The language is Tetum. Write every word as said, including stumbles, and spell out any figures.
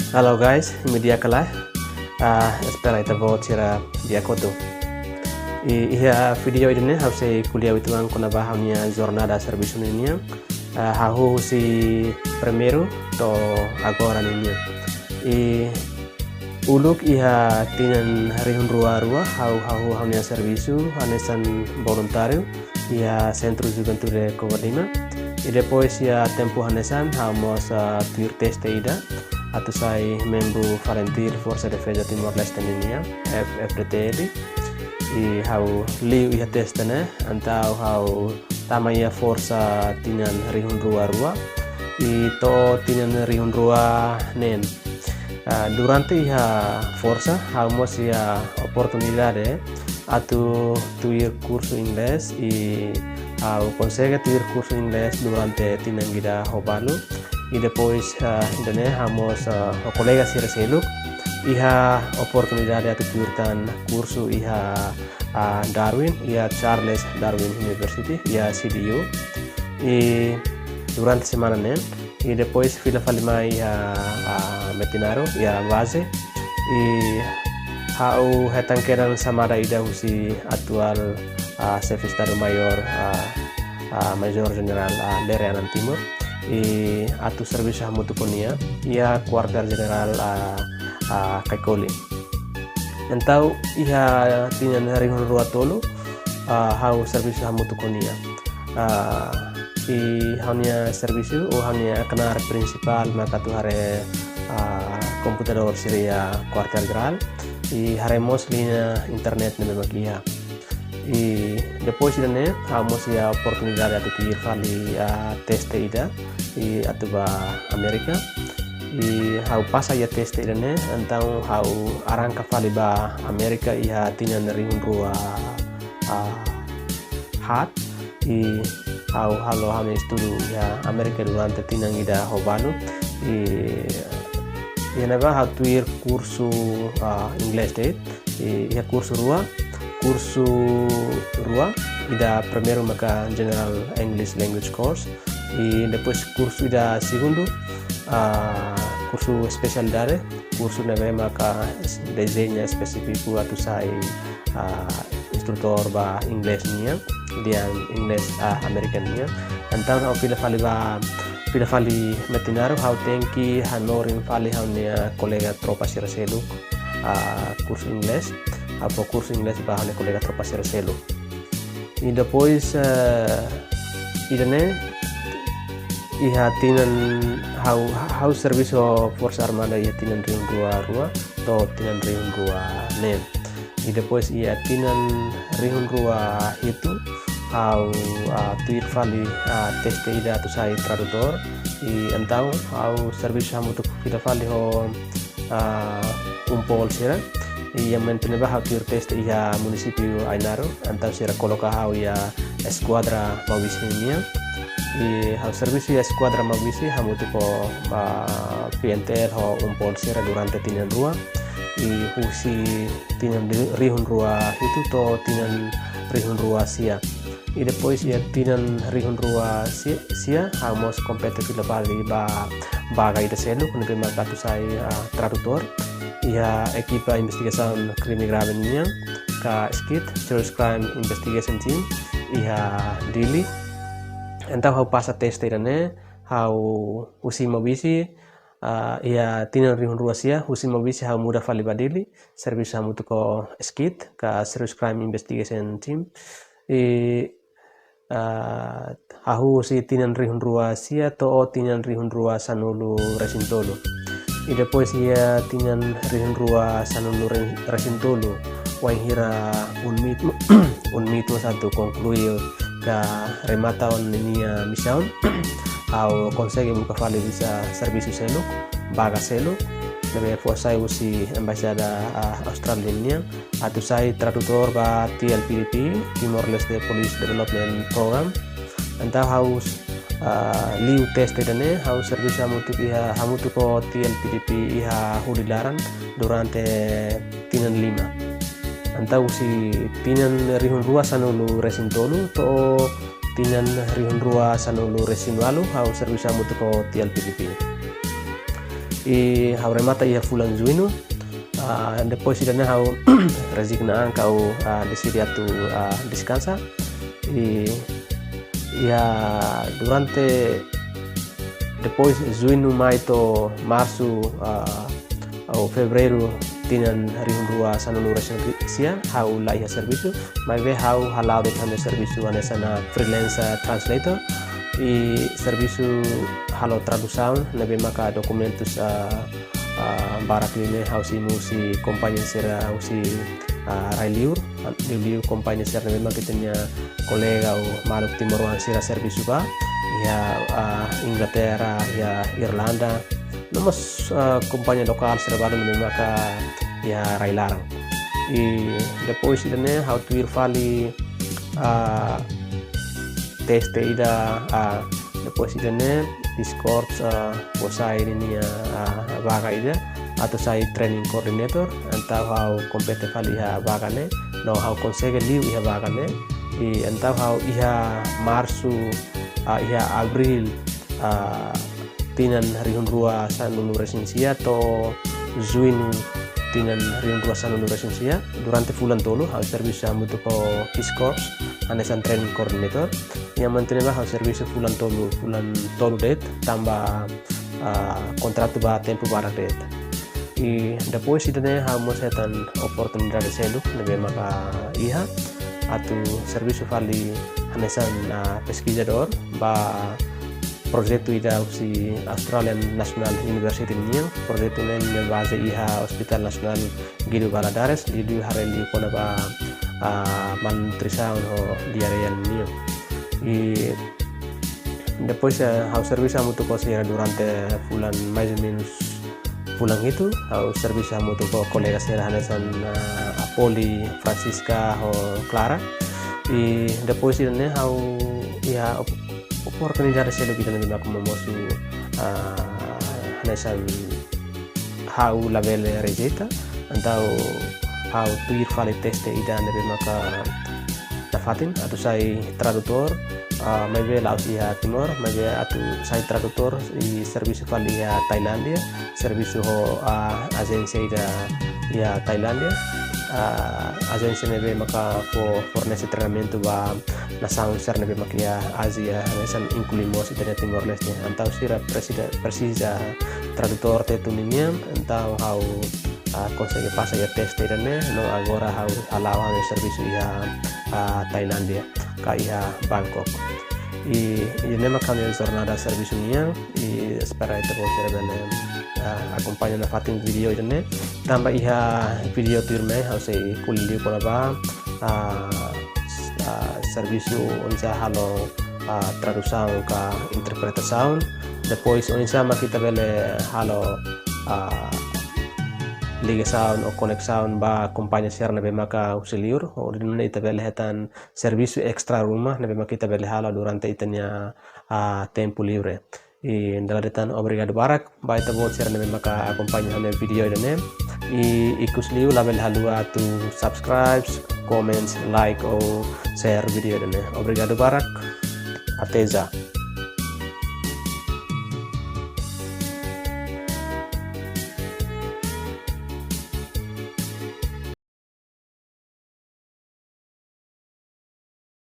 Halo guys, imi di'ak ka lae? Ah, espera ita-boot sira di'ak hotu. I, iha vídeo ida-ne'e ha'u sei ko'alia uitoan kona-ba ha'u-nia jornada servisu ninian. Ah, hahú husi primeiru to'o agora ninian. I uluk iha tinan rihun rua rua, ha'u, ha'u, ha'u-nia servisu hanesan voluntáriu iha Sentru Juventude Covalima. I depois iha tempu hanesan, ha'u mós, ah, tuir teste ida atu sai membru FALINTIL, Forsa Defeza Timor-Leste ninian, F-, F D T L. I ha'u liu iha teste ne'e, entaun ha'u tama iha forsa tinan rihun rua rua, i to'o tinan rihun rua neen. Ah, durante iha forsa, ha'u mós iha oportunidade atu tuir kursu inglés, i ha'u konsege tuir kursu inglés durante tinan ida ho balu. I depois, ah, ida-ne'e ha'u mós, ah, ho kolega sira seluk iha oportunidade atu tuir tan kursu iha, ah, Darwin, iha Charles Darwin University, iha C D U. I durante semana ne'e, i depois fila fali mai iha, ah, Metinaro, iha baze. I ha'u hetan kedan xamada ida husi atuál, ah, Xefe Estadu Maiór, ah, ah, Majór Jenerál, ah, Lere Anan Timur, i atu servisu hamutuk ho nia iha Kuartél Jenerál, ah, ah, Caicoli. Entaun iha tinan rihun rua tolu, ah, ha'u servisu hamutuk ho nia. Ah, i ha'u-nia servisu ou ha'u-nia knaar prinsipál maka atu haree, ah, komputadór sira iha Kuartél Jenerál, i haree mós liña internet ne'ebé mak iha. I depois ida-ne'e, ha'u mós iha oportunidade atu tuir fali, ah, teste ida, i atu bá Amérika. I ha'u pasa iha teste ida-ne'e, entaun ha'u arranka fali bá Amérika iha tinan rihun rua, ah, haat. I ha'u halo ha'u-nia estudu iha Amérika durante tinan ida ho balu. I, iha ne'ebá ha'u tuir kursu, ah, inglés de'it. I iha kursu rua, kursu rua, ida primeiru maka General English Language Course, i depois kursu ida segundu, ah, kursu espesialidade, kursu ne'ebé maka es-, dezeña espesífiku atu sai, ah, instrutór ba inglés nian, lian inglés, ah, Amérika nian. Entaun ha'u fila fali bá, fila fali Metinaro, ha'u tenke hanorin fali ha'u-nia kolega tropa sira seluk, ah, kursu inglés, ha'u fó kursu inglés ba ha'u-nia kolega tropa sira seluk. I depois, eh, ida-ne'e, iha tinan ha'u, ha'u servisu Forsa Armada iha tinan rihun rua rua to'o tinan rihun rua neen. I depois iha tinan rihun rua hitu, ha'u, ah, tuir fali, ah, teste ida atu sai tradutór. I entaun ha'u servisu hamutuk fila fali ho, ah, UNPOL sira. I iha momentu ne'ebá ha'u tuir teste iha munisípiu Ainaro, entaun sira koloka ha'u iha eskuadra Maubisse nian. I ha'u servisu iha eskuadra Maubisse hamutuk ho, ah, P N T L ho UNPOL sira durante tinan rua. I husi tinan ri-, rihun rua hitu to'o tinan rihun rua sia. I depois iha tinan rihun rua si-, sia, ha'u mós kompete fila fali ba vaga ida seluk, ne'ebé maka atu sai, ah, tradutór iha ekipa investigasaun krime grave nian, ka SCIT, Serious Crime Investigation Team, iha Dili. Entaun ha'u pasa teste ida-ne'e, ha'u husi Maubisse, ah, iha tinan rihun rua sia, husi Maubisse ha'u muda fali ba Dili, servisu hamutuk ho SCIT, ka Serious Crime Investigation Team. I, ah, hahú husi tinan rihun rua sia to'o tinan rihun rua sanulu resin tolu. I depois iha tinan rihun rua sanulu re-, resin tolu, wainhira UNMIT, UNMIT mós atu konklui ka remata ona ninia misaun, ha'u konsege buka fali visa servisu seluk, vaga seluk, ne'ebé fó sai husi Embaixada, ah, Austrália nian, atu sai tradutór ba T L P D P, Timor-Leste Police Development Program. Entaun ha'u, ah, liu teste ida-ne'e, ha'u servisu hamutuk iha, hamutuk ho T L P D P iha Hudi Laran durante tinan lima. Entaun husi tinan rihun rua sanulu resin tolu to'o tinan rihun rua sanulu resin ualu, ha'u servisu hamutuk ho T L P D P. I ha'u remata iha fulan Juñu. Ah, depois ida-ne'e ha'u rezigna an ka ha'u, ah, deside atu, ah, deskansa. I, iha durante, depois Juñu mai to'o Marsu, ah, ou Fevereiru tinan rihun rua sanulu resin sia, ha'u la iha servisu, maibé ha'u hala'o de'it ha'u-nia servisu hanesan freelance, ah, translator. I servisu halo tradusaun ne'ebé maka dokumentus, ah, ah, barak liu ne'e ha'u simu husi kompañia sira husi, ah, rai-liur, liuliu kompañia sira ne'ebé maka ita-nia kolega ou maluk timoroan sira servisu ba iha, ah, Inglaterra, iha Irlanda, no mós, ah, kompañia lokál sira balu ne'ebé maka iha rai-laran. I depois ida-ne'e ha'u tuir fali, ah, teste ida, ah, depois ida-ne'e Peace Corps, ah, fó sai ninia, ah, vaga ida atu sai training coordinator, entaun ha'u kompete fali iha vaga ne'e, no ha'u konsege liu iha vaga ne'e. I entaun ha'u iha Marsu, ah, iha Abríl, ah, tinan rihun rua sanulu resin sia to'o Juñu tinan rihun rua sanulu resin sia, durante fulan tolu ha'u servisu hamutuk ho Peace Corps hanesan training coordinator. Iha momentu ne'ebá ha'u servisu fulan tolu, fulan tolu de'it, tanba, ah, kontratu ba tempu badak de'it. I depois ida-ne'e ha'u mós hetan oportunidade seluk ne'ebé maka iha atu servisu fali hanesan, ah, peskizadór ba projetu ida husi Australian National University nian. Projetu ne'e nia baze iha Hospital Nasionál Guido Valadares, liuliu haree liu kona-ba, ah, malnutrisaun ho diarreia nian. I depois, eh, ha'u servisu hamutuk ho sira durante fulan, mais ou menus fulan hitu, ha'u servisu hamutuk ho kolega sira hanesan, ah, Apoli, Francisca ho Clara. I depois ida-ne'e ha'u iha op-, oportunidade seluk ida ne'ebé maka momosu, ah, hanesan ha'u labele rejeita, entaun ha'u tuir fali teste ida ne'ebé maka nafatin atu sai tradutór, ah, maibé la'ós iha Timor, maibé atu sai tradutór i servisu fali iha Tailándia, servisu ho, ah, ajénsia ida iha Tailándia, ah, ajénsia ne'ebé maka fó fornese treinamentu ba nasaun sira ne'ebé maka iha Ázia, hanesan inklui mós ita-nia Timor-Leste. Entaun sira presiza, presiza tradutór Tetun ninian, entaun ha'u, ah, konsege pasa iha teste ida-ne'e, no agora ha'u hala'o ha'u-nia servisu iha, ah, Tailándia, ka iha Bangkok. I, i ne'e maka ha'u-nia jornada servisu nian, i espera ita-boot sira bele, ah, akompaña nafatin vídeo ida-ne'e. Tanba iha vídeo tuirmai ha'u sei ko'alia liu kona-ba, ah, s-, ah, servisu oinsá halo, ah, tradusaun ka interpretasaun. Depois oinsá mak ita bele halo, ah, ligasaun ou koneksaun ba kompañia sira ne'ebé maka husi liur, hodi nune'e ita bele hetan servisu estra ruma ne'ebé maka ita bele halo durante ita-nia, ah, tempu livre. I dala ida tan obrigadu barak ba ita-boot sira ne'ebé maka akompaña ha'u-nia vídeo ida-ne'e. I ikus liu labele haluha atu subscribe, comments, like ou share vídeo ida-ne'e. Obrigadu barak. Até já.